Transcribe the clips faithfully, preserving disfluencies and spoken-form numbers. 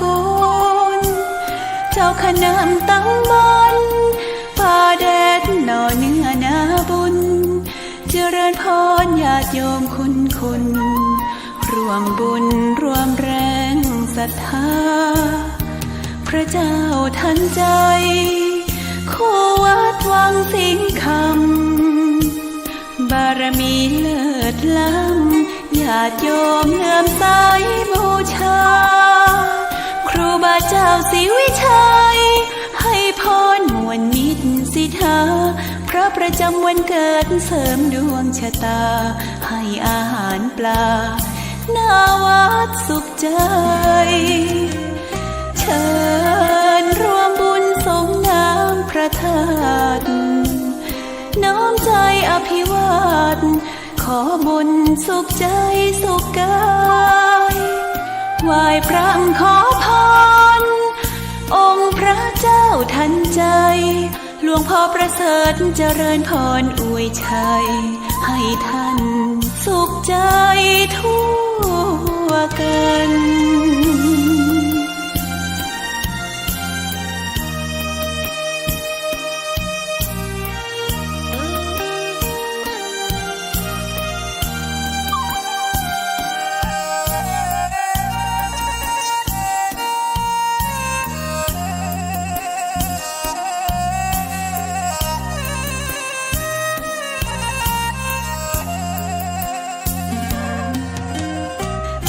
กุล เจ้าคณะตั้งมนต์ ป่าแดดหน่อเนื้อนาบุญ เจริญพรญาติโยมคุณคุณ ร่วมบุญร่วมแรงศรัทธา พระเจ้าทันใจ คู่วัดวังสิงห์คำ บารมีเลิศล้ำ ญาติโยมเลื่อมใสบูชา ครูบาเจ้าศรีวิชัย ให้พรมวลมิตรสิทธา พระประจำวันเกิดเสริมดวงชะตา ให้อาหารปลา หน้าวัดสุขใจ เชิญร่วมบุญสรงน้ำพระธาตุ น้อมใจอภิวาท ขอบุญสุขใจสุขกาย ไหว้พระขอพร องค์พระเจ้าทันใจ หลวงพ่อประเสริฐเจริญพรอวยชัย ให้ท่านสุขใจทั่วกัน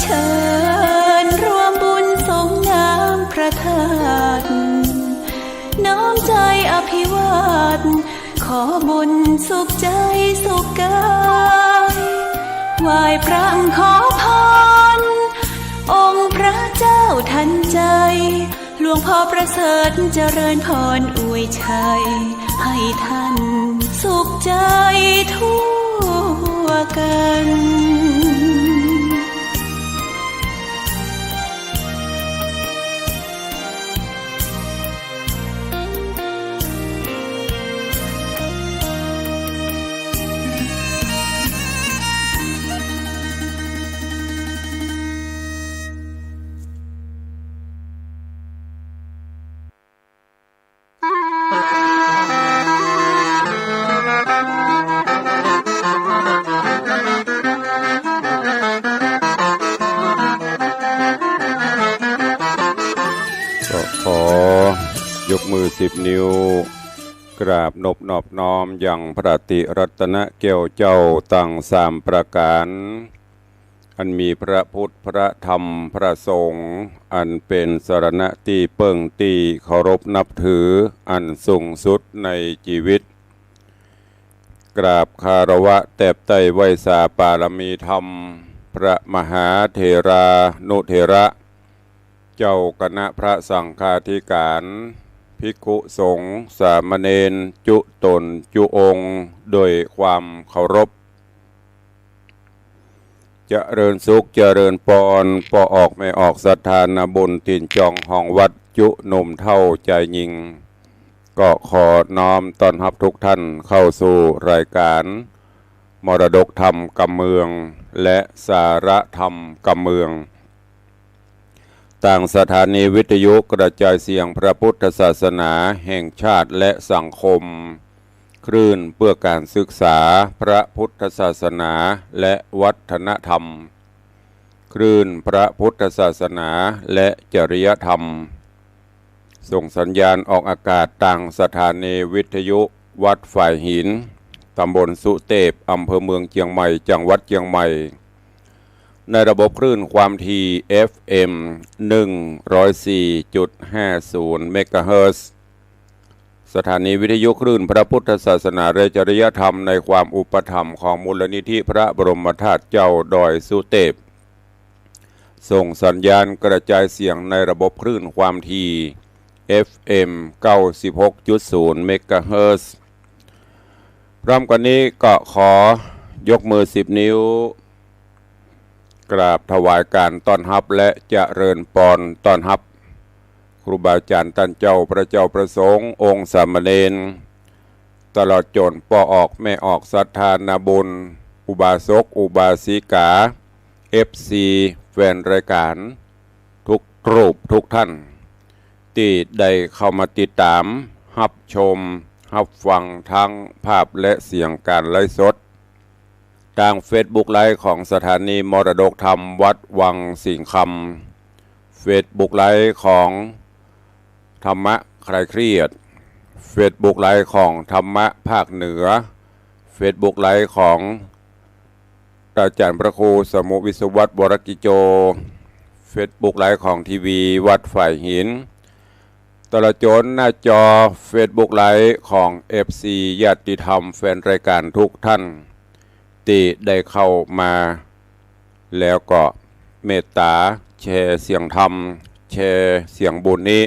เชิญร่วมบุญสรงน้ำพระธาตุ น้อมใจอภิวาท ขอบุญสุขใจสุขกาย ไหว้พระขอพร องค์พระเจ้าทันใจ หลวงพ่อประเสริฐเจริญพรอวยชัย ให้ท่านสุขใจทั่วกัน ก็ขอยกมือสิบนิ้ว กราบนบนอบน้อมยังพระติรัตนแก้วเจ้าตังสามประก๋าน อันมีพระพุทธ พระธรรม พระสงฆ์ อันเป๋นสรณะตี้เปิ้งตี้เคารพนับถืออันสูงสุดในจีวิต กราบคารวะแตบใต้ไหว้สาปารมีธรรม พระมหาเถรานุเถระ เจ้าคณะพระสังฆาธิการ ภิกขุสงฆ์ สามเณร จุ๊ต๋นจุ๊องค์ โดยความเคารพ เจริญสุขเจริญปอน ป้อออกแม่ออกศรัทธานาบุญตี๋นจองห้องวัด จุ๊หนุ่มเฒ่าจายญิง ก็ขอน้อมต้อนฮับทุกท่านเข้าสู่รายการ มรดกธรรมกำเมือง และสาระธรรมกำเมือง ตางสถานีวิทยุกระจายเสียงพระพุทธศาสนาแห่งชาติและสังคม คลื่นเพื่อการศึกษาพระพุทธศาสนาและวัฒนธรรม คลื่นพระพุทธศาสนาและจริยธรรม ส่งสัญญาณออกอากาศตางสถานีวิทยุวัดฝายหิน ตำบลสุเตพ อำเภอเมืองเจียงใหม่ จังหวัดเจียงใหม่ ในระบบคลื่นความถี่ เอฟเอ็ม หนึ่งร้อยสี่จุดห้าศูนย์ เมกะเฮิรตซ์ สถานีวิทยุคลื่นพระพุทธศาสนาและจริยธรรมในความอุปถัมภ์ของมูลนิธิพระบรมธาตุเจ้าดอยสุเตพ ส่งสัญญาณกระจายเสียงในระบบคลื่นความถี่ เอฟเอ็ม เก้าสิบหกจุดศูนย์ เมกะเฮิรตซ์ พร้อมกันนี้ก็ขอยกมือสิบนิ้ว กราบถวายการต้อนฮับและเจริญปอนต้อนฮับ ครูบาอาจารย์ต้านเจ้า พระเจ้าพระสงฆ์ องค์สามเณร ตลอดจ๋นป้อออกแม่ออกศรัทธานาบุญ อุบาสกอุบาสิกา เอฟซี แฟนรายการ ทุก รูปทุกท่าน ตี้ได้เข้ามาติดต๋าม ฮับชม ฮับฟังตึงภาพและเสียงก๋านไลฟ์สด ตางเฟซบุ๊กไลฟ์ของสถานีมรดกธรรมวัดวังสิงห์คำ เฟซบุ๊กไลฟ์ของธรรมะคลายเครียด เฟซบุ๊กไลฟ์ของธรรมะภาคเหนือ เฟซบุ๊กไลฟ์ของอาจ๋ารย์พระครูสมุห์วิศวัตร วรกิจโจ เฟซบุ๊กไลฟ์ของทีวีวัดฝายหิน ตลอดจ๋นหน้าจอเฟซบุ๊กไลฟ์ของเอฟซีญาติธรรมแฟนรายก๋านทุกท่าน ตี้ได้เข้ามา แล้วก็เมตต๋าแชร์เสียงธรรม แชร์เสียงบุญนี้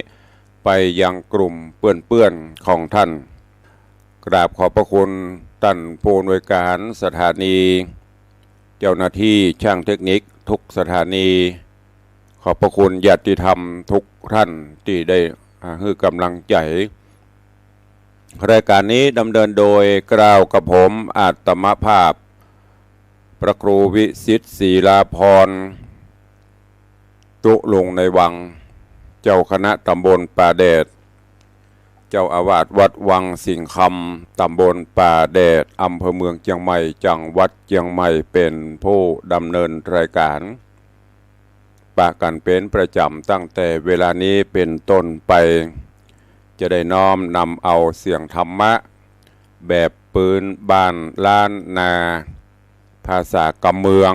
ไปยังกลุ่มเปื้อนๆ ของท่าน กราบขอบพระคุณต้านผู้อำนวยก๋านสถานี เจ้าหน้าตี้จ้างเทคนิคทุกสถานี ขอบพระคุณญาติธรรมทุกท่านตี้ได้ อ่า หื้อก๋ำลังใจ๋ รายก๋านนี้ดำเนินโดยเกล้ากระผมอาตมาภาพ พระครูวิสิทธิ์ ศิลาภรณ์ ตุ๊ลุงในวัง เจ้าคณะตำบลป่าแดด เจ้าอาวาสวัดวังสิงห์คำ ตำบลป่าแดด อำเภอเมืองเจียงใหม่ จังหวัดเจียงใหม่ เป๋นผู้ดำเนินรายก๋าน ปะกั๋นเป๋นประจ๋ำตั้งแต่เวลานี้เป๋นต้นไป จะได้น้อมนำเอาเสียงธรรมะแบบปื๊นบ้านล้านนา ภาษากำเมือง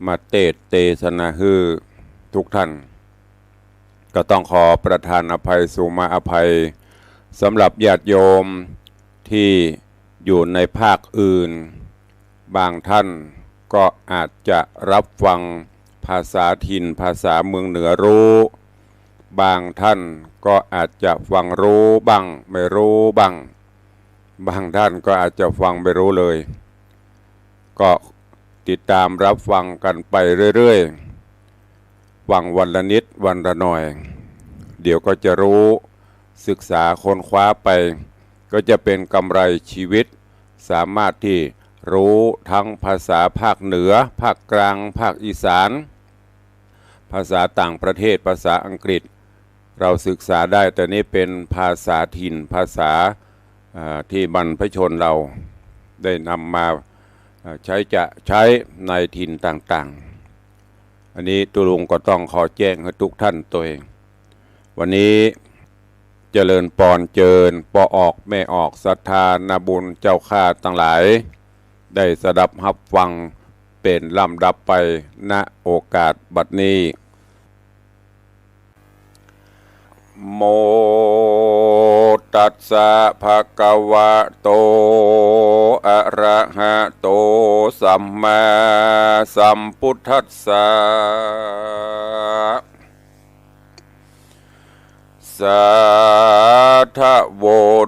มาเตสน์เตสนาหื้อทุกท่าน ก็ต้องขอประทานอภัย สุมาอภัย สำหรับญาติโยมตี้อยู่ในภาคอื่น บางท่านก็อาจจะรับฟังภาษาถิ่นภาษาเมืองเหนือรู้ บางท่านก็อาจจะฟังรู้บ้างไม่รู้บ้าง บางท่านก็อาจจะฟังไม่รู้เลย ก็ติดตามรับฟังกั๋นไปเรื่อยๆ ฟังวันละนิดวันละหน่อย เดี๋ยวก็จะรู้ ศึกษาค้นคว้าไป ก็จะเป๋นกำไรชีวิต สามารถตี้รู้ตึงภาษาภาคเหนือ ภาคกลาง ภาคอีสาน ภาษาต่างประเทศ ภาษาอังกฤษ เราศึกษาได้ แต่นี้เป๋นภาษาถิ่น ภาษา อ่า ตี้บรรพชนเราได้นำมา อ่า ใช้จะใช้ในถิ่นต่างๆ อันนี้ตุ๊ลุงก็ต้องขอแจ้งหื้อทุกท่านตวย วันนี้เจริญปอนเจิญ ป้อออกแม่ออก ศรัทธานาบุญเจ้าข้าตังหลาย ได้สดับฮับฟังเป๋นลำดับไป ณ โอกาสบัดนี้ โม ตัสสะ ภะคะวะโต อะระหะโต สัมมาสัมพุทธัสสะ สาธะโว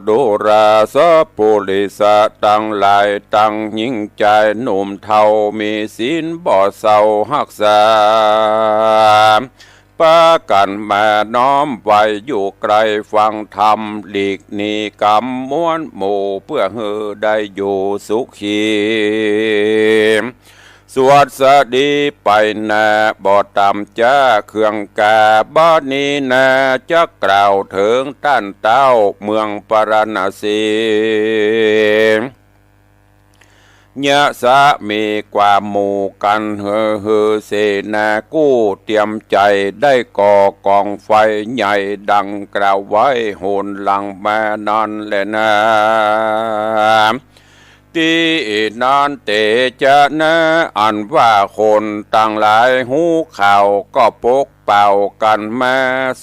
ดูราสะปุริสะตังหลาย ตังญิงจายหนุ่มเฒ่า มีศีลบ่เศร้าฮักษา ปากั๋นมาน้อมไหว้อยู่ใก้ฟังธรรม หลีกหนีก๋ำมวลหมู่ เปื้อหื้อได้อยู่สุขี สวัสดีไปหน้า บ่ต่ำจ๊าเครื่องกา บ่นี้นาจักกล่าวเถิงต้านเต๊า เมืองปาราณสี ยะสะมีความหมู่กั๋น หื้อหื้อเสนากู้ เตรียมใจ๋ได้ก่อกองไฟใหญ่ ดังกล่าวไว้หนหลังมานั้นแลนา ตี้นั้นเตจะนา อันว่าคนตังหลายฮู้ข่าว ก็ปกเป่ากั๋นมา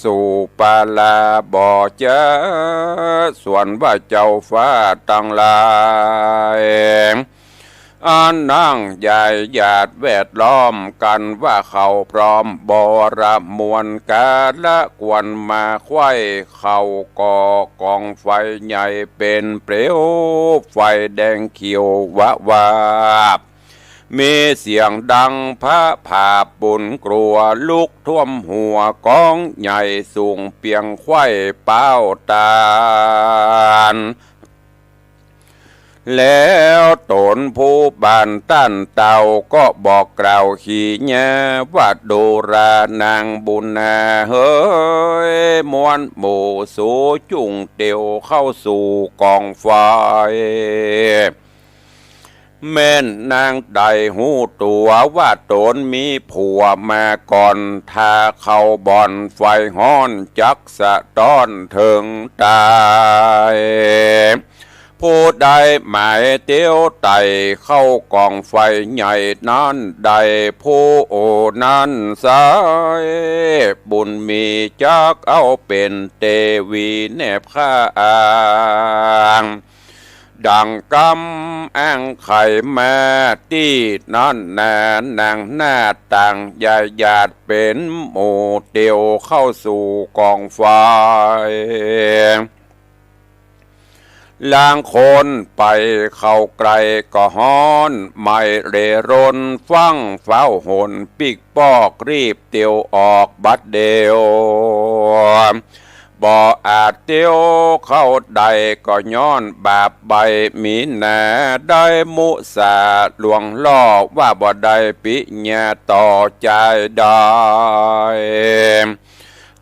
สู่ปาลาบ่อจ๊า สวนว่าเจ้าฟ้าตังหลาย อันนั่งยายหยาดแวดล้อมกั๋น ว่าเขาพร้อมบริมวลกาละควรมาไขว้ เขาก่อกองไฟใหญ่เป๋นเปลวไฟแดงเขียววะวาบ มีเสียงดังพระผาบปูนกลัว ลุกท่วมหัวกองใหญ่สูงเปียงไขว้ป๊าวตาน ห แล้วต๋นผู้บ้านต้านเต้าก็บอกกล่าวขีญาว่า ดูรา นางบุญนาเหย มวลหมู่สูจุ่งเตียวเข้าสู่ก๋องไฟ แม่นนางได้ฮู้ตั๋วว่าต๋นมีผัวมาก่อน ถ้าเข้าบ่อนไฟฮ้อนจักสะต้อนเถิงต๋าย ผู้ใดหมายเตียวไต่เข้าก๋องไฟใหญ่นั้นได้ ผู้นั้นไส้บุญมีจักเอาเป๋นเตวีแนบข้าง ดังกำอ้างไขมาตี้นั้นนา นางนาฏต่างญาติญาติเป๋นหมู่เตียวเข้าสู่ก๋องไฟ ลางคนไปเข้าใก้ก็ฮ้อน ไหม้เร่ร่น ฟั่งฟ้าวหน ปิ๊กปอกรีบเตียวออกบัดเดียว บ่อาจเตียวเข้าได้ก็ย้อนบาปใบ้มีหนา ได้มุสาล่วงล่อว่าบ่ได้ปิญาต่อจายได้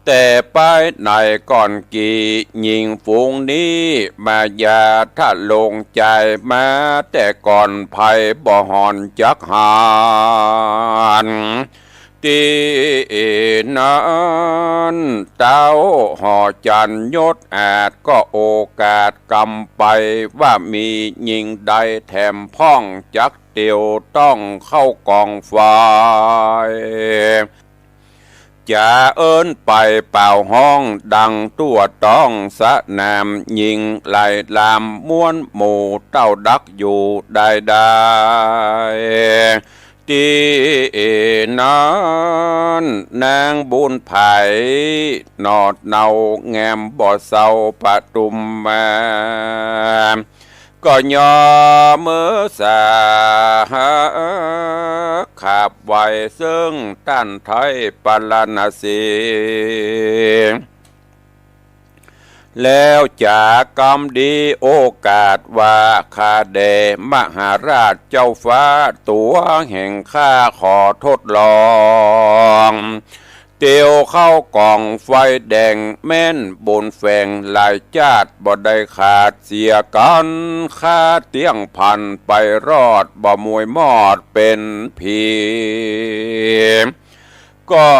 แต่ไปในก่อนกี้ ญิงฝูงนี้มายาทะลงจายมา แต่ก่อนไผบ่ห่อนจักหาญ ตี้นั้นเต้าหอจันยศอาจก็โอกาสกำไป ว่ามีญิงใดแถมพ่องจักเตียวต้องเข้าก๋องไฟ จะเอิ้นไปเป่าฮ้องดังตั๋วต้องสนาม ญิงไหลลามมวลหมู่เต้าดักอยู่ได้ได้ ตี้นั้นนางบุญไผหนอดเนาแงมบ่เซา ปทุมมา ก็ย่อมือสาขาบไหว้เซิ่งต้านไทยปาราณสี แล้วจ๋ากำดีโอกาสว่า ข้าแด่มหาราชเจ้าฟ้า ตั๋วแห่งข้าขอทดลอง เตียวเข้าก๋องไฟแดง แม่นบุญแฝงหลายจาติ บ่ได้ขาดเสียกั๋น ข้าเตี้ยงพันไปรอด บ่มวยมอดเป๋นผี ก็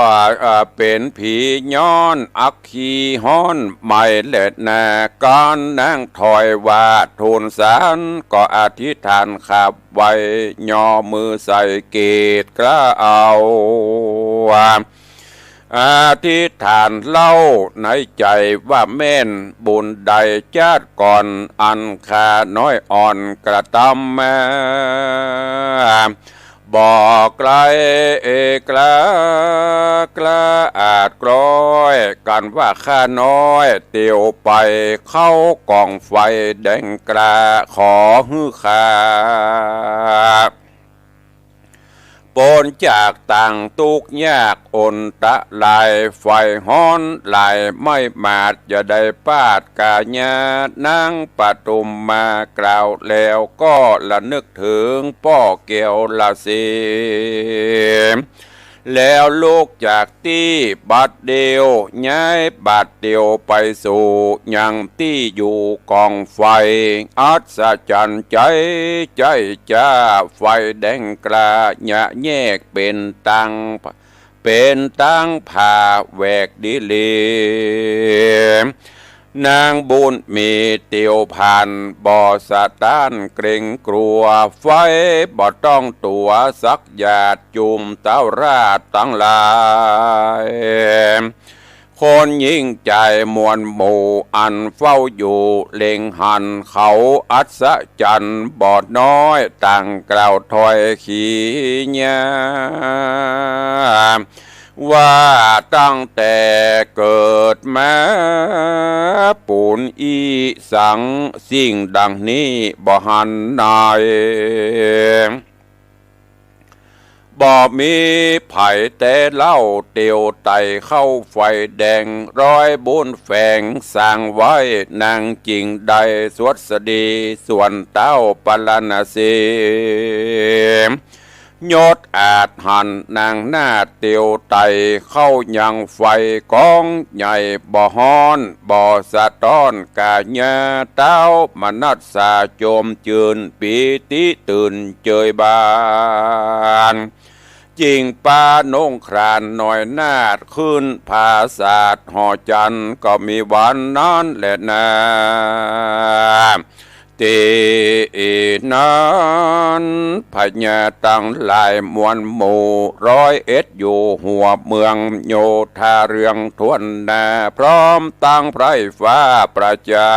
เป๋นผีย้อนอัคคีฮ้อนไหม้แลนา ก๋านนางถอยว่าทูลสารก็อธิษฐานขับไหว้ ย่อมือใส่เกศกล้าเอา อธิษฐานเล่าในใจ๋ว่าแม่นบุญใดจาติก่อน อันข้าน้อยอ่อนกระตำมา บ่ไกลกล้ากล้าอาจกล้อยกั๋นว่าข้าน้อยเตียวไปเข้าก๋องไฟแดงกล้า ขอหื้อข้า ป๊นจากตางตุ๊กข์ยากอนตะลาย ไฟฮ้อนหลายไหม้หมาด อย่าได้ปาดก๋ายา นางปทุมมากล่าวแล้วก็ระนึกเถิงป้อแก้วราศี แล้วลุกจากตี้บัดเดียว ย้ายบัดเดียวไปสู่ยังตี้อยู่ก๋องไฟ อัศจรรย์ใจ๋ ใจ๋จ้า ไฟแดงกล้าเยียะแยกเป๋นตาง เป๋นตางผ่าแหวกดีหลี นางบุญมีเตียวผ่านบ่สะต้านเกรงกลัว ไฟบ่ต้องตั๋วสักหยาด จุมเต้าราชตังหลาย คนยิ่งใจ๋มวลหมู่อันเฝ้าอยู่เล็งหันเขาอัศจรรย์บ่น้อยต่างกล่าวถ้อยขีญา ว่าตั้งแต่เกิดมาปูนอี้สังสิ่งดังนี้บ่หันใน บ่มีใผแต่เล่า เตียวไต่เข้าไฟแดง ร้อยบุญแฝงสร้างไว้ นางจิ่งได้สวัสดี ส่วนเต้าปารณสี ยศอาจหันนางนาฏเตียวไต่เข้ายังไฟ ก๋องใหญ่บ่ฮ้อน บ่สะท้อนก๋ายา เต้ามนัสสาโจมจืน ปีติตื่นเจยบาน จิ่งปานุ่งครานน้อยนาฏ ขึ้นผาสาทหอจันทร์ ก็มีวันนั้นแลนา ตี้นั้นพญาตังหลายมวลหมู่ ร้อยเอ็ดอยู่หัวเมือง โยธาเรืองถ้วนหน้า พร้อมตังไพร่ฟ้าประจา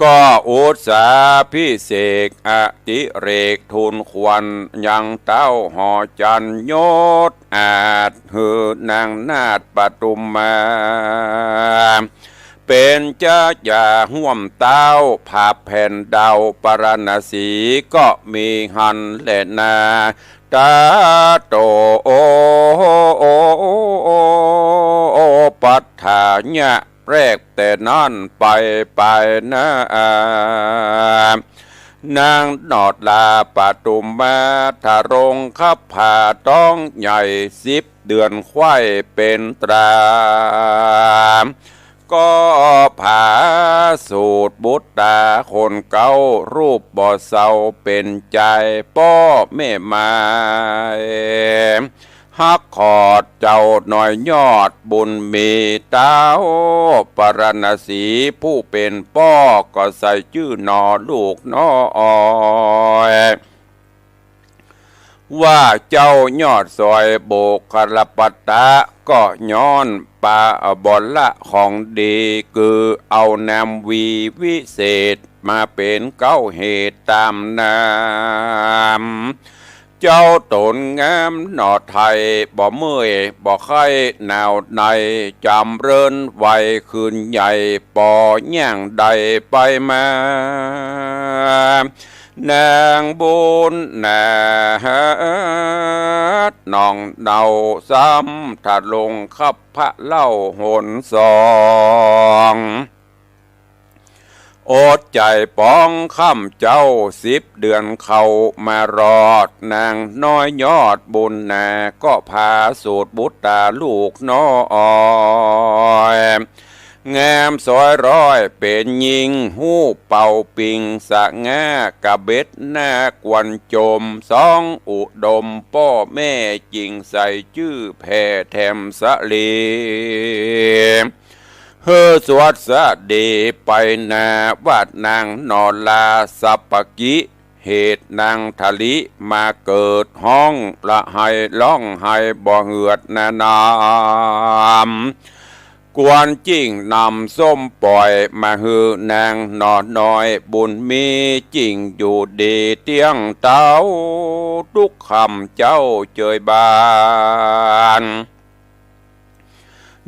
ก็อุตสาพิเศษกอดิเรกทูลขวัญยังเต้าหอจันทร์ ยศอาจหื้อนางนาฏปทุมมา เป๋นจาหญ้าฮ่วมเต้า ผาแผ่นดาวปารณสี ก็มีหันแลนา ตาโต โอ ปัฏฐายะ แปรกแต่นั้นไป ไปนา นางนอดลาปทุมมา ทรงคับผาต๊องใหญ่ สิบเดือนไขว้เป๋นตรา ก็ผาสูตรบุตราคนเก๊า รูปบ่เศร้าเป๋นใจ๋ ป้อแม่หมาย ฮักขอดเจ้าน้อยยอดบุญมี เต้าปารณสีผู้เป๋นป้อ ก็ใส่จื้อหนอลูกน้อย ว่าเจ้ายอดสวยโบคลปัตตะ ก็ย้อนปาบละของดี คือเอานามวีวิเศษ มาเป๋นเก๊าเหตุต๋ามนาม เจ้าต๋นงามหนอไทย บ่เมื่อยบ่ไข้หนาวใน จ๋ำเริญวัยคืนใหญ่ ปอย่างใดไปมา นางบุญนาฏ น้องเนาซ้ำ ทรงคับผาเล่าหนสอง อดใจ๋ปองค่ำเจ๊า สิบเดือนเข้ามารอด นางน้อยยอดบุญนา ก็ผาสูตรบุตราลูกน้อย งามสวยร้อยเป๋นญิง ฮู้เป่าปิงสง่ากระเบ็ดหน้ากวนจม สองอุดมป้อแม่จิ่งใส่จื้อแผ่แถมสะเล หื้อสวัสดีไปนา ว่านางนอลาสัปปกิ เหตุนางทะลิมาเกิด ฮ้องละไห้ร้องไห้บ่เหือดนานาม ควรจิ่งนำส้มป่อย มาหื้อนางหนอน้อยบุญมี จิ่งอยู่ดีเตี้ยงเต้า ตุ๊กค่ำเจ๊าเจยบาน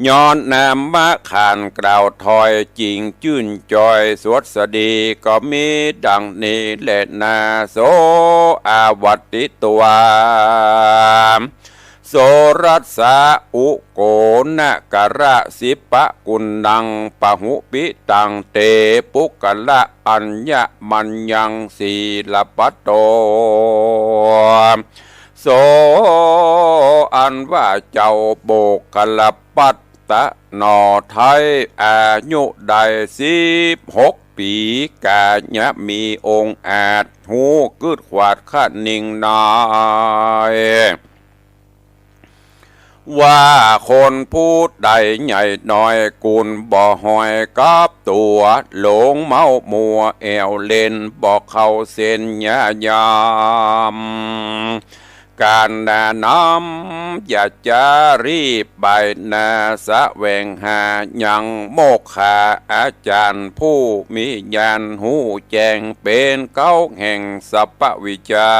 ย้อนนามขานกล่าวถอย จิ่งจื้นจอยสวัสดี ก็มีดังนี้แลนา โส อาวัตติตวา โสรัสสะ อุโกณกระสิปะกุณัง ปะหุปิตัง เต ปุคคละ อัญญมัญญัง สีลปัตโต โส อันว่าเจ้าโบคลปัตตะหนอไท้ อายุได้สิบหกปี๋ ก๋ายะมีองค์อาจ ฮู้กึ๊ดขวาดคะนิงนาย ว่าคนผู้ใดใหญ่น้อย กุนบ่หอยกับตั๋ว หลงเมามัวแอ่วเล่น บ่เข้าเส้นญาญาม ก๋านหน้านำ อย่าจารีบไปนา แสวงหายังโมกขา อาจ๋ารย์ผู้มีญาณฮู้แจ้ง เป๋นเก๊าแห่งสัพพวิชชา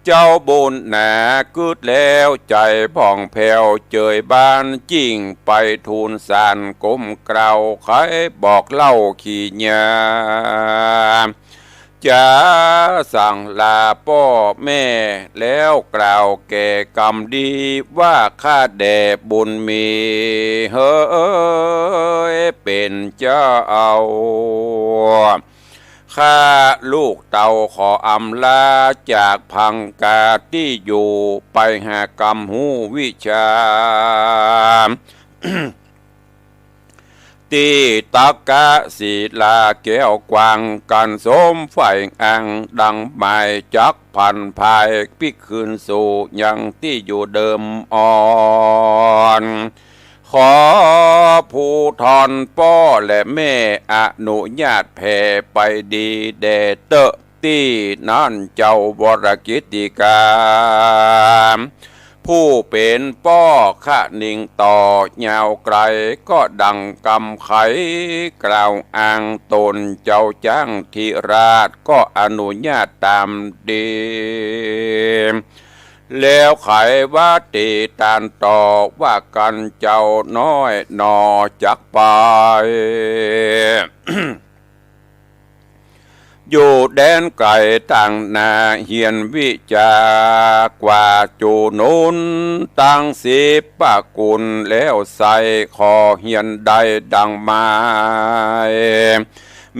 เจ้าบุญหนากึ๊ดแล้วใจ๋ผ่องแผ้วเจยบาน จิ่งไปทูลสารก้มเกล้า ใค่บอกเล่าขีญา จะสั่งลาป้อแม่ แล้วกล่าวแก่กำดี ว่าข้าแด่บุญมี เฮ้ย เป๋นเจ้า ข้าลูกเต้าขออำลาจากพังกาตี้อยู่ ไปหากำฮู้วิชา ตี้ตักกะศิลาแก้วกว้าง กั๋นสมใฝ่อั้งดังหมาย จักผันผายปิ๊กคืนสู่ยังตี้อยู่เดิมอ่อน ขอผู้ทอนป้อและแม่อนุญาตแผ่ไปดีแด่เต๊อะ ตี้นั้นเจ้าวรกิตติกา ผู้เป๋นป้อคะนิงต่อยาวไกล ก็ดังกำไขกล่าวอ้างต๋น เจ้าจ้างธิราชก็อนุญาตต๋ามดี แล้วไขว่าตี้ตานต่อ ว่ากั๋นเจ้าน้อยหนอจักไป อยู่แดนไก๋ต่างนา เฮียนวิชากว่าจู๋นุน ตังสิบประกุลแล้วใส่ ขอเฮียนได้ดังหมาย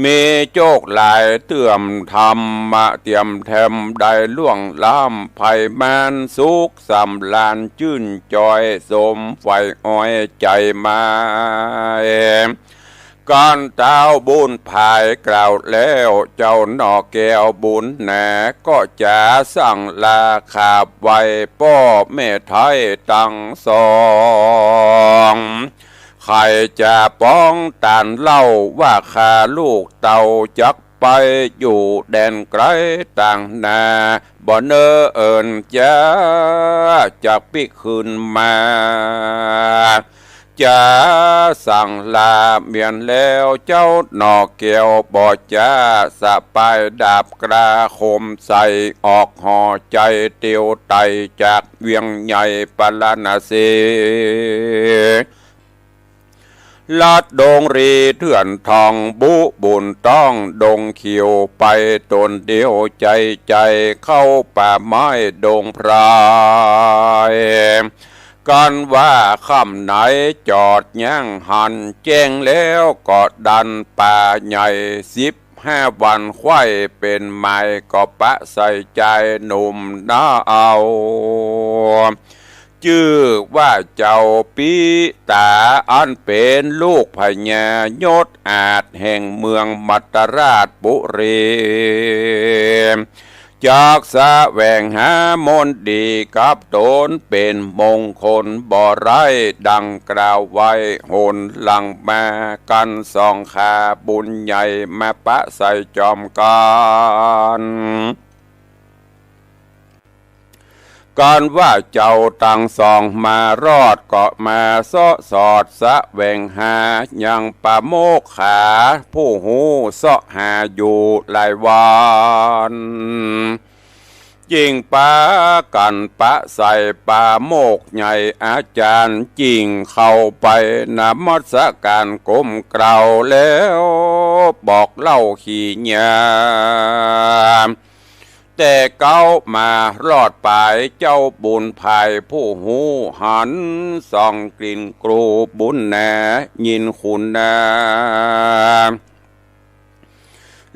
มีโจคหลายเตื้อมธรรมะเตียมแถม ได้ล่วงล้ำภัยมาร สุขสำราญจื้นจอย สมใฝ่อ้อยใจ๋หมาย กั๋นเต้าบุญผายกล่าวแล้ว เจ้าหน่อแก้วบุญหนา ก็จะสั่งลาขาบไหว้ป้อแม่ไท้ตังสอง ใค่จะป้องตานเล่า ว่าข้าลูกเต้าจักไปอยู่แดนไก๋ต่างนา บ่เนิ่นเอิ้นจ๊า จักปิ๊กคืนมา จะสั่งลาเมียนแล้ว เจ้าหน่อแก้วบ่จ๊า สะปายดาบกล้าคมใส่ ออกห่อใจ๋เตียวไต่จากเวียงใหญ่ปาราณสี ลัดดงรีเถื่อนทอง บุบุญต้องดงเขียว ไปต๋นเดียวใจ๋ใจ๋ เข้าป่าไม้ดงไพร กั๋นว่าค่ำไหนจอดยั้งหัน แจ้งแล้วก็ดันป่าใหญ่ สิบห้าวันไขว้เป๋นหมาย ก็ปะใส่จายหนุ่มนาเอา จื้อว่าเจ้าปิตา อันเป๋นลูกพญายศอาจแห่งเมืองมัตตราชปุรี จักแสวงหามนต์ดีกับต๋น เป๋นมงคลบ่ร้าย ดังกล่าวไว้หนหลังมา กั๋นสองขาบุญใหญ่มาปะใส่จอมกั๋น กั๋นว่าเจ้าตังสองมารอด ก็มาเซาะสอดแสวงหา ยังปาโมกขาผู้ฮู้เซาะหาอยู่หลายวัน จึงปากั๋นปะใส่ปาโมกข์ใหญ่อาจ๋ารย์ จึงเข้าไปนมัสก๋านก้มเกล้าแล้วบอกเล่าขี่ยา แต่เก๊ามารอดปาย เจ้าบุญภายผู้ฮู้หัน ส่องกลิ่นกรูบุญหนา ยินคุณนา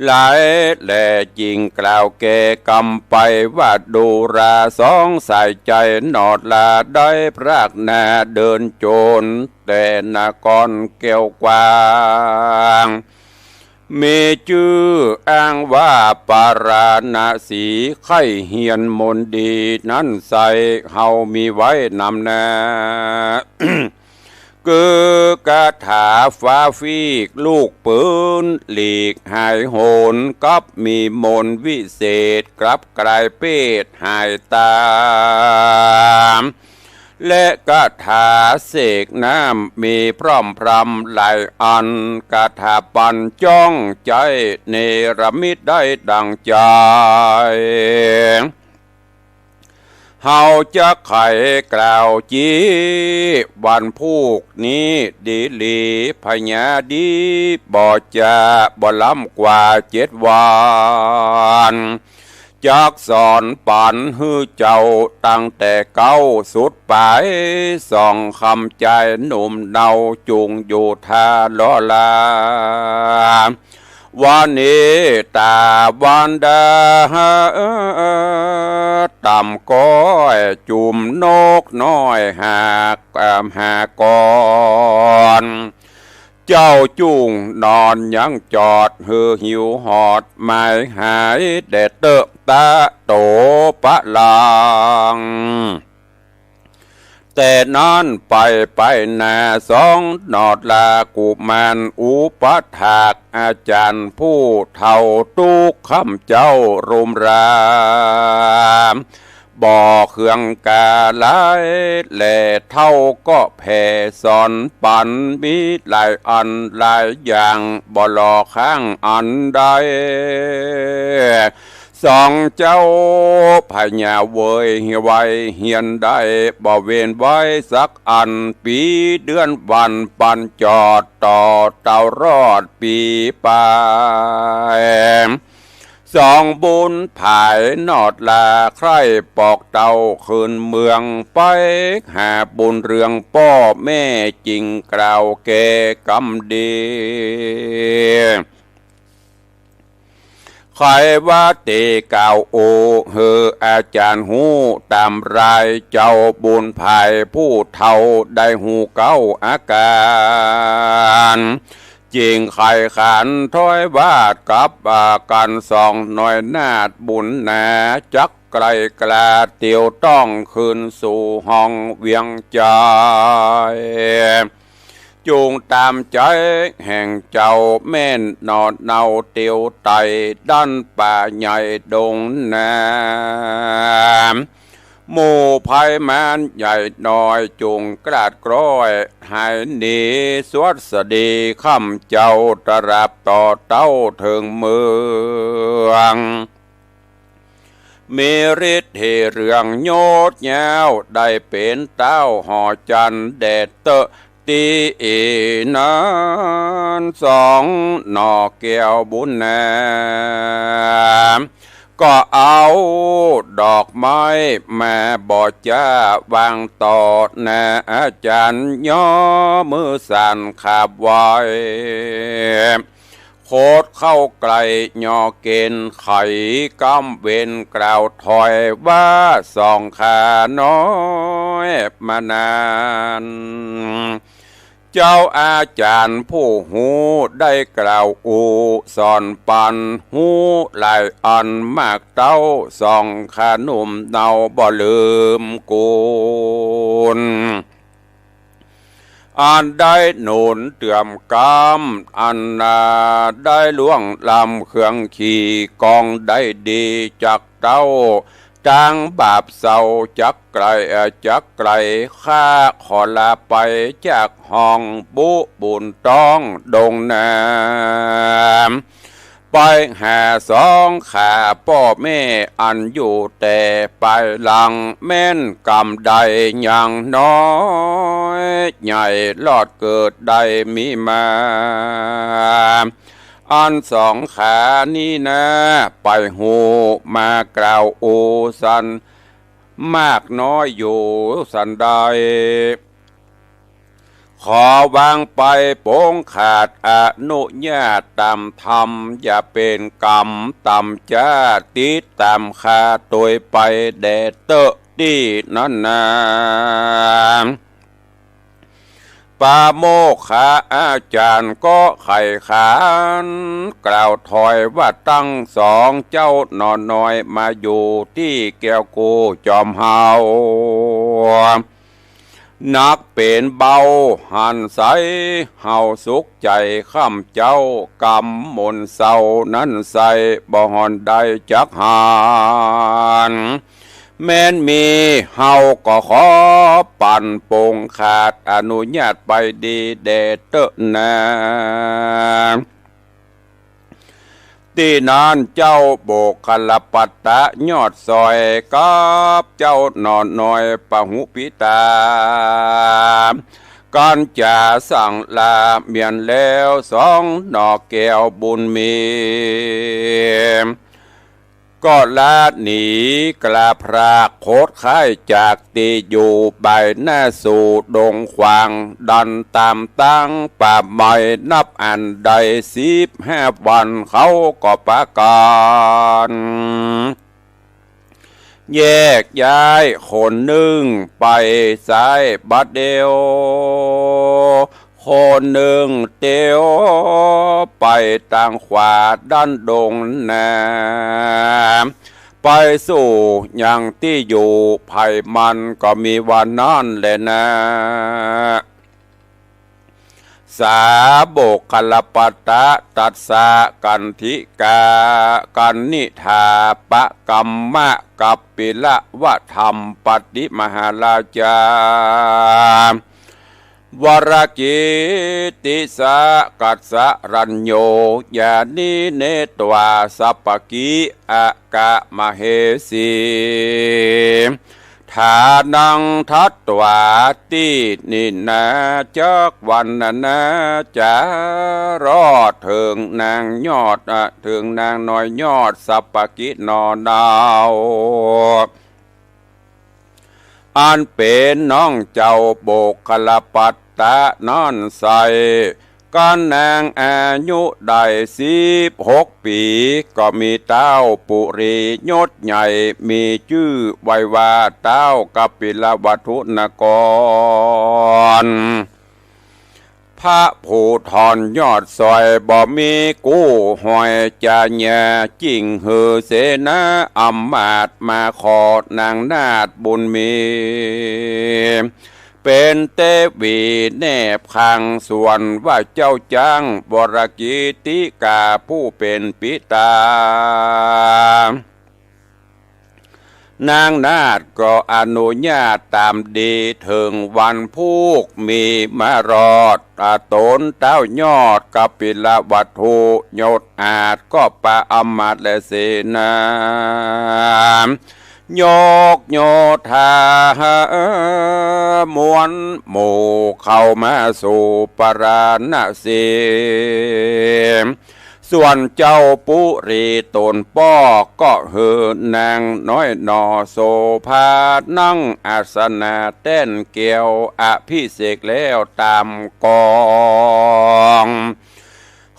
หลายแลจึงกล่าวแก่กำไปว่า ดูราสองสายใจ๋ หนอดลาได้พรากนาเดินโจร แต่นครแก้วกว้าง มีจื้ออ้างว่าปาราณสี ใค่เฮียนมนต์ดีนั้นใส่ เฮามีไว้นำนา คือคาถาฟ้าฟีกลูกปืน หลีกหายโหน กับมีมนต์วิเศษ กลับกลายเปรตหายตา และคาถาเสกน้ำมีพร่ำพรำหลายอัน คาถาปัญจ้องใจ๊ เนรมิตได้ดังใจ๋ เฮาจักไขกล่าวจี้ วันพูกนี้ดีหลี พญาดีบ่จ๋า บ่ล้ำกว่าเจ็ดวัน จักสอนปั๋นหื้อเจ้าตั้งแต่เก๊าสุดป๋าย ส่องคำจายหนุ่มเนาจุ่งอยู่ท่าล้อลา วันนี้ต๋าวันดา ต่ำก้อยจุ่มนกน้อยหาก อ่า หากก่อน เจ้าจุ่งนอนยังจอด หื้อหิวหอดหมายหาย แด่เต๊อะตะโตปะลัง แต่นั้นไปไปหน้าสอง นอดลากุมารอุปถาก อาจ๋ารย์ผู้เฒ่าตุ๊กข์ค่ำเจ้ารุมราม บ่เคืองกาหลาย แลเฒ่าก็แผ่สอนปั๋น มีหลายอันหลายอย่าง บ่หล่อค้างอันใด สองเจ้าพญาเวย ไว้เฮียนได้บ่เว้นไว้สักอัน ปี๋เดือนวันปันจอด ต่อเต้ารอดปี๋ป๋าย สองบุญผายนอดลา ใคร่ปอกเต้าคืนเมือง ไปหาบุญเรืองป้อแม่ จึงกล่าวแก่กำดี ใค่ว่าเต๋กล่าวโอ หื้ออาจ๋ารย์ฮู้ต๋ามราย เจ้าบุญผายผู้เฒ่าได้ฮู้เก๊าอากาศ จึงใค่ขานถ้อยวาดกับ อ่า กั๋นสองน้อยนาฏบุญหนา จักไกลกล้าเตียวต้องคืนสู่ห้องเวียงใจ๋ จุ่งต๋ามใจ๋แห่งเจ้าแม่นหนอเนาเตียวไต่ ดั้นป่าใหญ่ดงนา หมู่ไพร่มารใหญ่น้อย จุ่งกลาดกล้อยหายหนี สวัสดีค่ำเจ้า ตราบต่อเต้าเถิงเมือง มีฤทธิ์เหเรืองโยดยาว ได้เป๋นเต้าหอจันทร์แด่เต๊อะ ตี้อี้นั้นสองหน่อแก้วบุญนา ก็เอาดอกไม้มาบ่จ้าวางต่อหน้าอาจ๋ารย์ ย่อมือสานขาบไหว้ โคตรเข้าใกล้ย่อเก๋ณฑ์ไข ก้ำเว้นกล่าวถอยว่า สองข้าน้อยมานาน เจ้าอาจ๋ารย์ผู้ฮู้ได้กล่าวอู้สอนปั๋น ฮู้หลายอันมากเต้า สองข้าหนุ่มเนาบ่ลืมกุณ อันได้หนุนเตื้อมกำ อันนาได้ล่วงล้ำเครื่องขี่กองได้ดีจักเต้า ตางบาปเศร้าจักไกล เอ่อ จักไกล ข้าขอลาไปจากห้องบุบุญต้องดงนา ไปหาสองข้าป้อแม่อันอยู่แต่ปายหลัง แม่นกำใดยังน้อยใหญ่ รอดเกิดได้มีมา อันสองข้านี้นา ไปฮู้มากล่าวอู้สัน มากน้อยอยู่สันใด ขอวางไปปงขาดอนุญาตต๋ามธรรม อย่าเป๋นกรรมต๋ามจ้า ติดต๋ามข้าตวยไปแด่เต๊อะตี้นั้นนา ปาโมกขาอาจ๋ารย์ก็ใค่ขานกล่าวถอยว่า ตังสองเจ้าหน่อน้อยมาอยู่ตี้แก้วกู้จอมเฮา นักเป๋นเบาหันใส เฮาสุขใจ๋ค่ำเจ้า กำมนต์เศร้านั้นใส บ่ห่อนได้จักหัน แม้นมีเฮาก็ขอปั๋นปงขาดอนุญาตไปดีแด่เต๊อะนา ตี้นั้นเจ้าโบกขัลปัตตะยอดสอยกับเจ้าหน่อน้อยปะหุปิตา กั๋นจ๋าสั่งลาเมียนแล้วสองหน่อแก้วบุญมี ก็ละหนีกลาพรากโขดข้ายจากตี้อยู่บ่ายหน้าสู่ดงขวาง ดันต๋ามตั้งป่าไม้นับอันได้สิบห้าวัน เขาก็ปากั๋นแยกย้าย คนนึ่งไปซ้ายบัดเดียว คนนึ่งเตียวไปตางขวาด้านดงนา ไปสู่ยังตี้อยู่ใผมันก็มีว่านั้นแหละนา สาโบกขัลปัตตะ ตัสสะกัณฑิกา กัณฑิฏฐาปะกัมมะ กัปปิละวะธัมปติมหาราชา วรกิตติสะกัสสะรัญโญ ญาณิเน ตวาสัปปะกิ อะกะมะเหสี ฐานังทัตวา ตี้นี่นา จักวรรณนาจ๋ารอดเถิงนางยอด อะ เถิงนางน้อยยอดสัปปะกิหน่อเนา อันเป๋นน้องเจ้าโบกขัลปัตตะนั้นใส่ กั๋นนางอายุได้สิบหกปี๋ ก็มีเต้าปุรียศใหญ่ มีจื้อไว้ว่าเต้ากัปปิลวัตถุนคร พระผู้ถอนยอดสอยบ่มีกู้ห้อยจ๋าแย่ จึ่งหื้อเสนาอำมาตย์มาขอนางนาฏบุญมี เป๋นเตวีแนบข้าง ส่วนว่าเจ้าจ๊างวรกิตติกาผู้เป๋นปิตา นางนาฏก็อนุญาตต๋ามดี เถิงวันพูกมีมารอด อาต๋นเต้ายอดกัปปิลวัตถุยศอาจก็ปาอำมาตย์และเสนา ยกโยธามวลหมู่เข้ามาสู่ปาราณสี ส่วนเจ้าปุรีต๋นป้อก็หื้อนางน้อยหน่อโสภานั่งอาสนะแต้นแก้วอภิเษกแล้วต๋ามกอง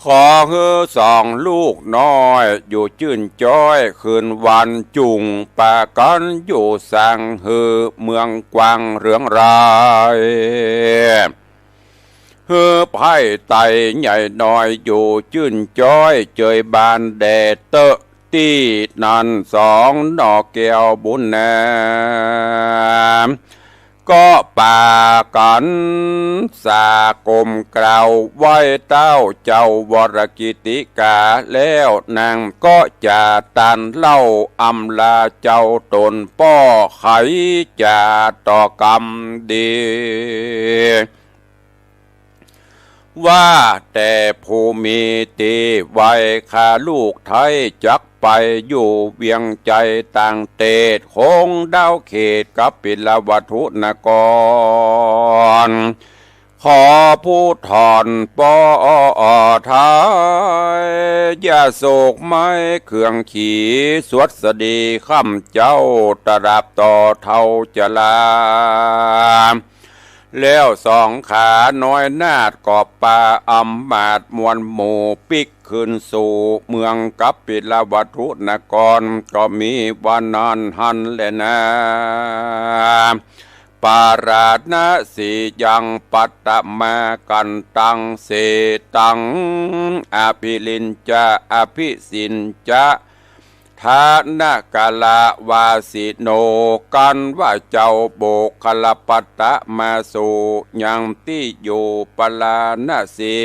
ขอหื้อสองลูกน้อยอยู่จื้นจ๊อย คืนวันจุ่งปากั๋นอยู่สัง หื้อเมืองกว้างเรืองราย หื้อไพร่ไตใหญ่น้อยอยู่จื้นจ๊อย เจยบานแด่เต๊อะ ตี้นั้นสองหน่อแก้วบุญนา ก็ปากั๋นสาคมกล่าวไหว้เต้าเจ้าวรกิตติกา แล้วนางก็จ๋าตานเล่าอำลาเจ้าต๋นป้อ ไขจ๋าต่อกำดี ว่าแต่ผู้มีตี้ไว้ ข้าลูกไท้จักไปอยู่เวียงไจต่างเตศ คงดาวเขตกัปปิลวัตถุนคร ขอผู้ถอนป้อไท้ อย่าโศกไม้เคืองขี สวัสดีข้ำเจ้า ตราบต่อเฒ่าจรา แล้วสองขาน้อยนาฏก็ปาอำมาตย์มวลหมู่ปิ๊กคืนสู่เมืองกัปปิลวัตถุนคร ก็มีว่านั้นหั้นแลนา ปาราณสียังปัตตมากันตัง เสตัง อภิริญจะ อภิสิญจะ ฐานกาลวาสิโน กันว่าเจ้าโบกขัลปัตตะมาสู่ยังตี้อยู่ปาราณสี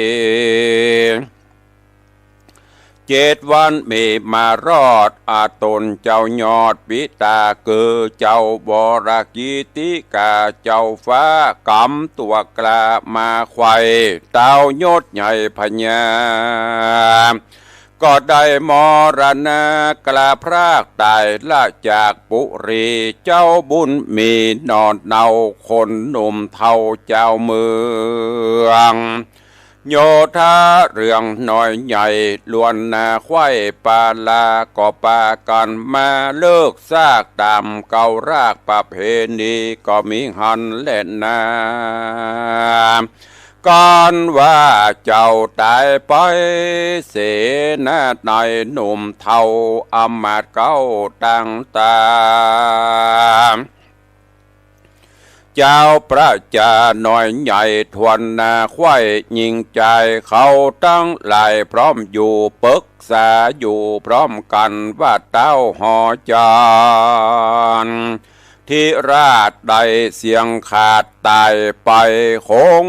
เจ็ดวันมีมารอด อาต๋นเจ้ายอดปิตา คือเจ้าวรกิตติกา เจ้าฟ้ากำตั๋วกล้ามาไขว่ เต้ายศใหญ่พญา ก็ได้มรณะกลาพรากต๋ายละจากปุรี เจ้าบุญมีหน่อเนาคนหนุ่มเฒ่าจาวเมือง โยธาเรืองน้อยใหญ่ล้วนนาไขว้ปาลา ก็ปากั๋นมาเลิกซากต๋ามเก่ารากประเพณีก็มีหั้นแลนา กั๋นว่าเจ้าต๋ายไปเสนา นายหนุ่มเฒ่าอำมาตย์เก๊าตังต๋า เจ้าประจาน้อยใหญ่ทวนนาไขว้ ญิงจายเขาตังหลายพร้อมอยู่ ปึกษาอยู่พร้อมกั๋นว่า เต้าหอจันทร์ ธิราชได้เสี้ยงขาดต๋ายไป คง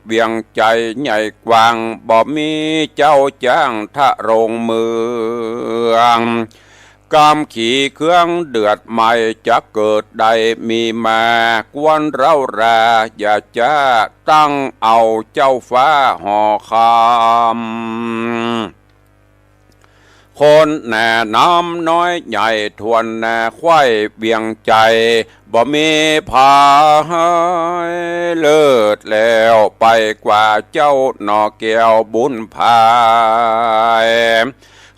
เวียงไชยใหญ่กว้าง บ่มีเจ้าจ้างทะรงเมือง กำขีเครื่องเดือดไหม้จักเกิดได้มีมา กวนเร้าราอย่าจ๊า ตั้งเอาเจ้าฟ้าหอคำ คนหนาน้ำน้อยใหญ่ทวนนาไขว้เวียงไชย บ่มีภัยเลิศแล้วไปกว่าเจ้าหน่อแก้วบุญภาย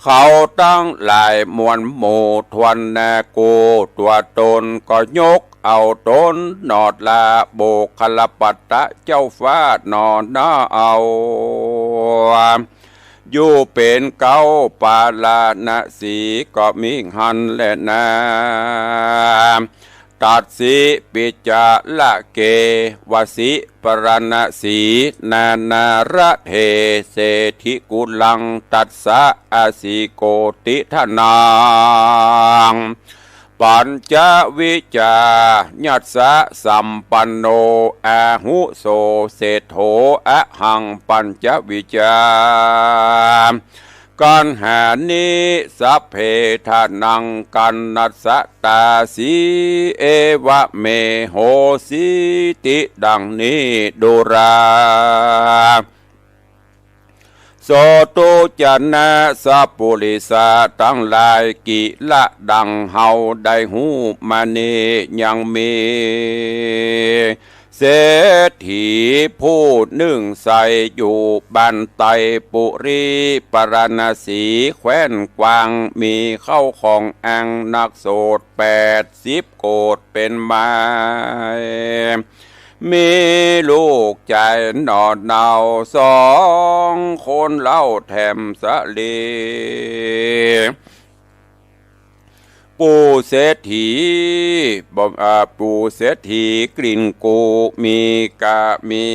เขาตังหลายมวลหมู่ทวนนากู ตั๋วต๋นก็ยกเอาต๋นหนอดลา บุคลปัตตะเจ้าฟ้าหน่อนาเอา อยู่เป๋นเก๊าปาราณสีก็มีหั้นแลนา ตัสสิปิจาละเก วสิปาราณสี นานาระเถ เสฐิกุลัง ตัสสะอสิโกติทานัง ปัญจวิจายัสสะสัมปันโน อาหุโสเศรษโฐ อหังปัญจวิจา กัณหานิ สัพเพทานัง กัณณัสสะตาสี เอวะเม โหสีติ ดังนี้ดูรา โสตุจนะสัปปุริสะตังหลาย กิละดังเฮาได้ฮู้มานี้ ยังมีเศรษฐีผู้นึ่งใสอยู่บ้านไตปุรี ปาราณสี แคว้นกว้าง มีเข้าของอังนักโสดแปดสิบโกฏเป๋นมาย มีลูกจายหน่อเนาสองคนเล่าแถมสะเล ปู่เศรษฐี บ่ อ่า ปู่เศรษฐีกลิ่นกู มีกะ มี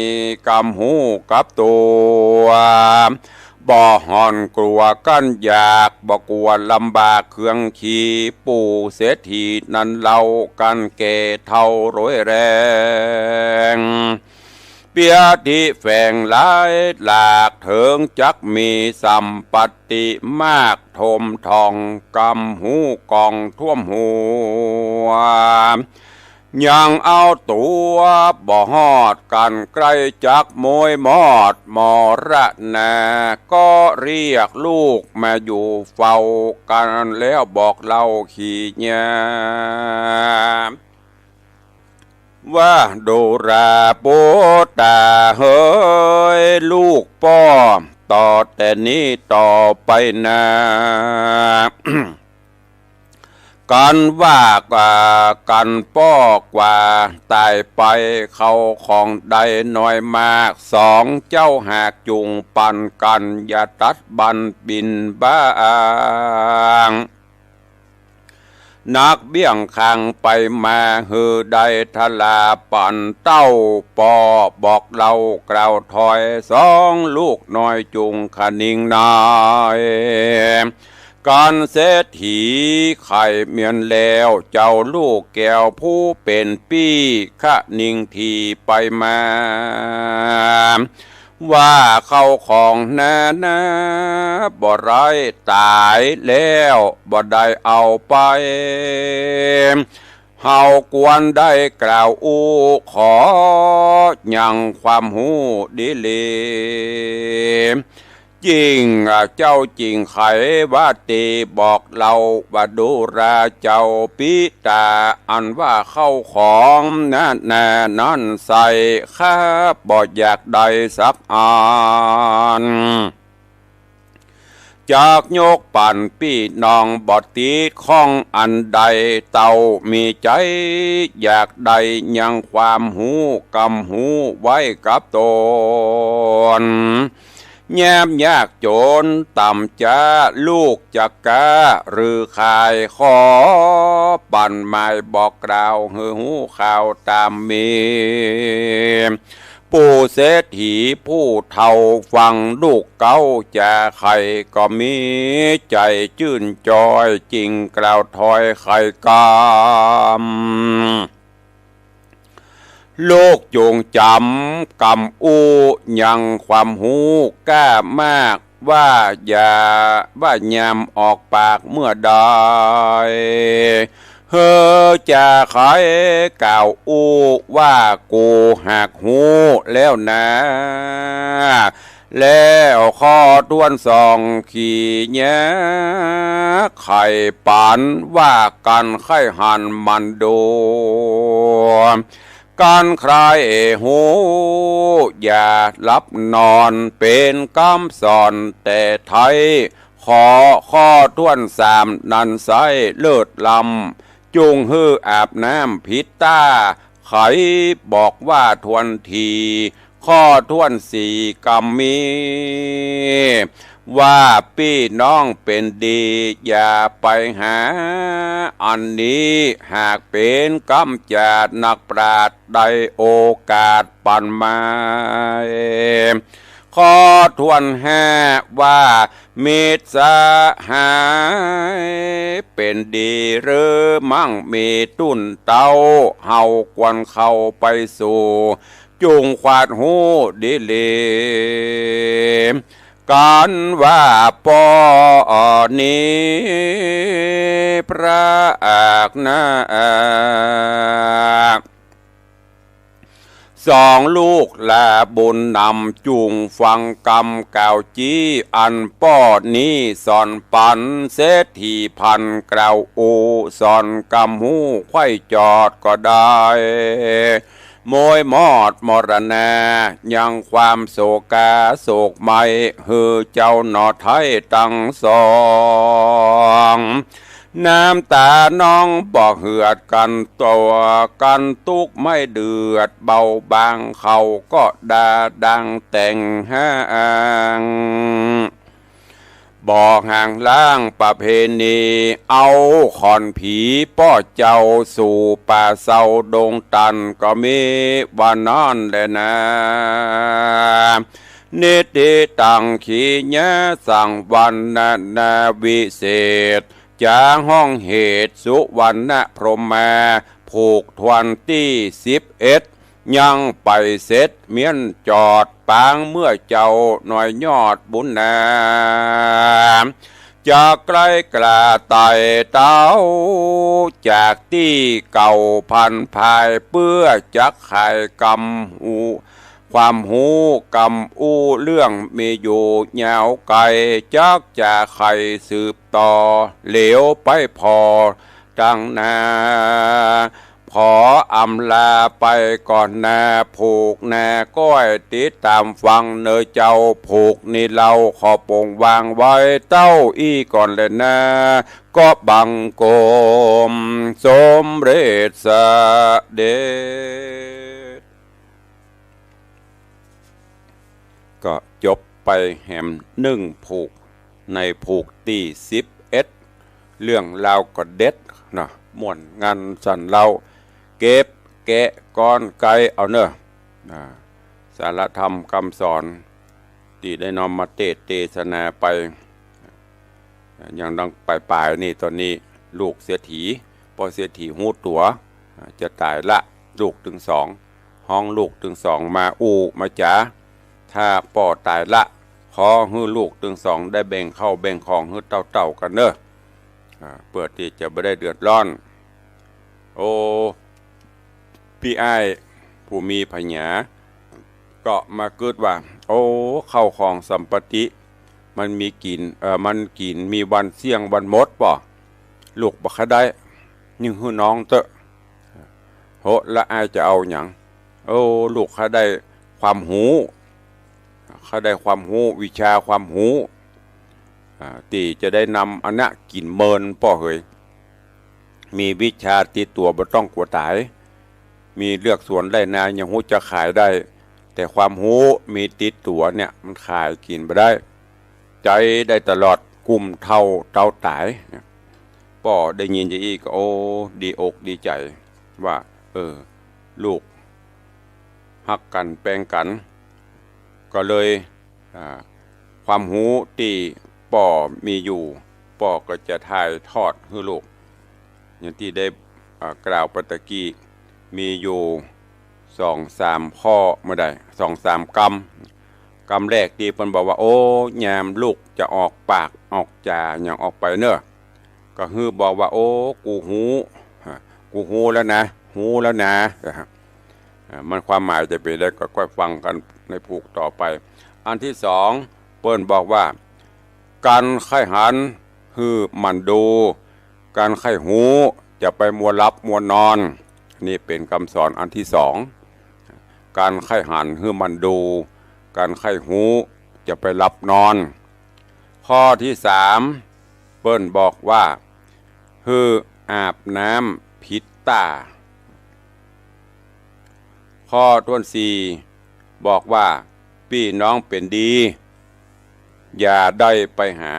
กำฮู้กับตั๋ว บ่ห่อนกลัวกั้นอยาก บ่กลัวลำบากเคืองขี ปู่เศรษฐีนั้นเล่า กั๋นแก่เฒ่าโรยแรง เปียทิแฝงหลายหลาก เถิงจักมีสัมปัตติมาก ถมถ่องกำฮู้กองท่วมหัว ยังเอาตั๋วบ่ฮอด กั๋นใก้จักโมยมอดมรณา ก็เรียกลูกมาอยู่เฝ้ากั๋น แล้วบอกเล่าขีญา ว่าดูราปุตตาเหย ลูกป้อต่อแต่นี้ต่อไปนา กั๋นว่ากั๋นป้อกว่าต๋ายไป เข้าของได้น้อยมาก สองเจ้าหากจุ่งปั๋นกั๋น อย่าตัดบั้นบิณฑบาต นักเบี้ยงคางไปมา หื้อได้ทราปั๋นเต้าป้อ บอกเล่ากล่าวถอย สองลูกน้อยจุ่งคะนิงน้อย กั๋นเศรษฐีไข่เมียนแล้ว เจ้าลูกแก้วผู้เป๋นปี้ คะนิงถี่ไปมา ว่าเข้าของนานาบ่ได้ต๋ายแล้ว บ่ได้เอาไป เฮากวนได้กล่าวอู้ ขอยังความฮู้ดีหลี จิ่ง อ่า เจ้าจิ่งไขว่าตี้บอกเล่าว่าดูราเจ้าปิตา อันว่าเข้าของนานานั้นใส่ ข้าบ่อยากได้สักอัน จักยกปันปี้น้องบ่ติดข้องอันใด เต้ามีใจ๋อยากได้ยังความฮู้กำฮู้ไว้กับตน ยามยากจ๋นต่ำจ๊า ลูกจักกล้าหรือขาย ขอปันหมายบอกกล่าวหื้อฮู้ข่าวต๋ามมี ปู่เศรษฐีผู้เฒ่าฟังลูกเก๊าจ๋าไข ก็มีใจ๋จื้นจอย จิ่งกล่าวถอยไขกำ ลูกจุ่งจ๋ำกำอู้ยังความฮู้กล้ามาก ว่าอย่า ว่ายามออกปากเมื่อใด หื้อจ๋าไขกล่าวอู้ว่ากูหากฮู้แล้วนา แล้วข้อถ้วนสองขี้เยียะไขปัน ว่ากั๋นใค่หันมันดู กั๋นใคร่ฮู้อย่าหลับนอน เป๋นกำสอนแต่ไท้ ขอข้อถ้วนสามนั้นไส้เลิศล้ำ จุ่งหื้ออาบน้ำผิดต้า ไขบอกว่าถ้วนที ข้อถ้วนสี่กำมี ว่าปี้น้องเป๋นดี อย่าไปหาอันนี้ หากเป๋นกำจ๋านักปราชญ์ได้โอกาสปันหมาย ข้อถ้วนห้าว่ามิตรสหายเป๋นดีหรือมั่งมีตุ้นเต๊า เฮาควรเข้าไปสู่ จุ่งขวาดฮู้ดีหลี กั๋นว่าป้อนี้พระอักนา สองลูกหลาบุญนำ จุ่งฟังกำกล่าวจี้ อันป้อนี้สอนปัน เศรษฐีพันกล่าวอู้ สอนกำฮู้ไขว้จอดก็ได้ โมยมอดมรณา ยังความโศกาโศกไหม้ หื้อเจ้าหน่อไท้ตังสอง น้ำต๋าน้องบ่เหือดกั๋นตั๋ว กั๋นตุ๊กข์ไม่เดือดเบาบาง เขาก็ด่าดังแต่งห้าง บ่ห่างล้างประเพณี เอาขอนผีป้อเจ้าสู่ป่าเซาดงตัน ก็มีว่านั้นแลนา นิติตังขีญาสังวรรณนาวิเศษ จ๋าห้องเหตุสุวรรณพรหมา ผูกถ้วนตี้สิบเอ็ด ยังไปเสร็จเมี้ยนจอดปางเมื่อเจ้าหน่อยยอดบุญนา จักไกลกล้าไต่เต้า จากตี้เก่าพันภาย เปื้อจักไขกำอู้ ความฮู้กำอู้เรื่องมีอยู่ยาวไกล จักจะไขสืบต่อ เหลียวไปผ่อตังนา ขออำลาไปก่อนนา ผูกนาก้อยติดต๋ามฟังเน่อเจ้า ผูกนี้เล่าขอปงวางไว้เต้าอี้ก่อนแลนา ก็บังคมสมเร็จเสด็จ ก็จบไปแหมนึ่งผูก ในผูกตี้สิบเอ็ด เรื่องราวก็เด็ดเนาะ ม่วนงันสันเล่า เก็บแกะก้อนไกลเอาเน่อ อ่า สาระธรรมกำสอน ตี้ได้น้อมมาเตสน์เตสนาไป อย่างดังป๋ายๆ นี่ ต๋อนนี้ลูกเศรษฐี ป้อเศรษฐีฮู้ตั๋ว อ่า จะต๋ายละ ลูกตึงสอง ฮ้องลูกตึงสองมาอู้มาจ๋า ถ้าป้อต๋ายละ ขอหื้อลูกตึงสองได้แบ่งเข้าแบ่งของหื้อเต้าๆ กั๋นเน่อ อ่า เปื้อตี้จะบ่ได้เดือดร้อน โอ้ ปี้อ้ายผู้มีผญา ก็มากึ๊ดว่า โอ้ เข้าของสัมปัตติ มันมีกิ๋น เอ่อ มันกิ๋นมีวันเสี้ยงวันหมดบ่ ลูกบ่ใค่ได้ นึ่งหื้อน้องเต๊อะ โห ละอ้ายจะเอาหยัง โอ้ ลูกใค่ได้ความฮู้ ใค่ได้ความฮู้ วิชาความฮู้ อ่า ตี้จะได้นำอันเนี้ยกิ๋นเมินป้อเหย มีวิชาติดตั๋วบ่ต้องกั๋วต๋าย มีเลือกสวนไร่นายังฮู้จักขายได้ แต่ความฮู้มีติดตั๋วเนี่ยมันขายกิ๋นบ่ได้ ใจ๊ได้ตลอดกุ้มเฒ่าเต๋าต๋าย ป้อได้ยินจาอี้ก็ โอ้ ดีอกดีใจ๋ว่า เออ ลูกฮักกั๋นแปงกั๋น ก็เลย อ่า ความฮู้ตี้ป้อมีอยู่ ป้อก็จะถ่ายทอดหื้อลูก อย่างตี้ได้ อ่า กล่าวไปตะกี้ มีอยู่สองสามข้อบ่าใด สองสามกำ กำแรกตี้เปิ้นบอกว่า โอ้ ยามลูกจะออกปากออกจ๋าหยังออกไปเน่อ ก็หื้อบอกว่า โอ้ กูฮู้ ฮะ กูฮู้แล้วนะ ฮู้แล้วนะ อ่า มันความหมายจะเป๋นใดก็ก้อยฟังกั๋นในผูกต่อไป อันตี้สอง เปิ้นบอกว่า กั๋นใค่หันหื้อหมั่นดู กั๋นใค่ฮู้จะไปมัวหลับมัวนอน นี่เป๋นกำสอนอันตี้สอง กั๋นใค่หันหื้อหมั่นดู กั๋นใค่ฮู้จะไปหลับนอน ข้อตี้สาม เปิ้นบอกว่า หื้ออาบน้ำผิดต้า ข้อต้นสี่ บอกว่า ปี้น้องเป๋นดี อย่าได้ไปหา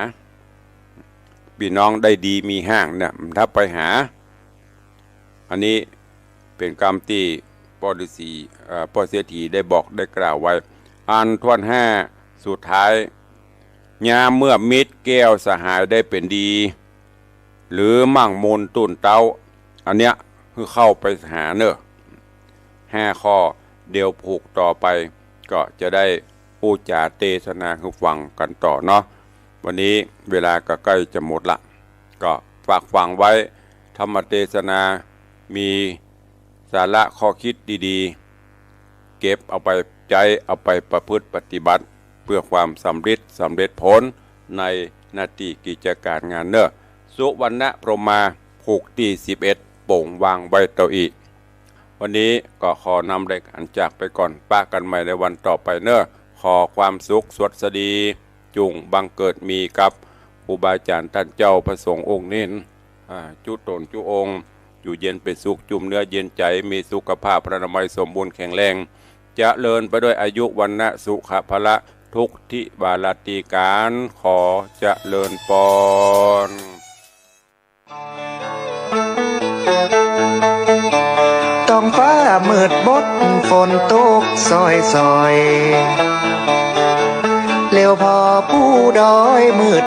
ปี้น้องได้ดีมีห้างเนี่ย ถ้าไปหา อันนี้เป๋นกำตี้ป้อฤๅษี เอ่อ ป้อเศรษฐีได้บอกได้กล่าวไว้ อันต้นห้า สุดท้าย ยามเมื่อมิตรแก้วสหายได้เป๋นดี หรือมั่งมูลตุ๊นเต๊า อันเนี้ยหื้อเข้าไปหาเน่อ ห้าข้อ เดี๋ยวผูกต่อไป ก็จะได้อู้จ๋าเตสนาหื้อฟังกั๋นต่อเนาะ วันนี้เวลาก็ใก้จะหมดละ ก็ฝากฝังไว้ ธรรมเตสนา มีสาระข้อคิดดีๆ เก็บเอาไปใจ๊ เอาไปประพฤติปฏิบัติ เพื่อความสำริดสำเร็จผลในหน้าตี้กิจก๋านงานเน่อ สุวรรณพรหมา ผูกตี้สิบเอ็ด โป๋งวางไว้เต้าอี้ วันนี้ก็ขอนำรายก๋านจากไปก่อน ปะกั๋นใหม่ในวันต่อไปเน่อ ขอความสุขสวัสดี จุ่งบังเกิดมีกับครูบาอาจ๋ารย์ต้านเจ้าพระสงฆ์องค์นี้ อ่า จุ๊ต๋นจุ๊องค์ อยู่เย็นเป๋นสุข จุ่มเนื้อเย็นใจ๋ มีสุขภาพพรรณนามัยสมบูรณ์แข็งแรง เจริญไปด้วยอายุวรรณะสุขะพละ ทุกทิวาระตี้ก๋าน ขอเจริญปอน ท้องฟ้ามืดบด ฝนตกซอยๆ แล้วผ่อปู๋ดอยมืด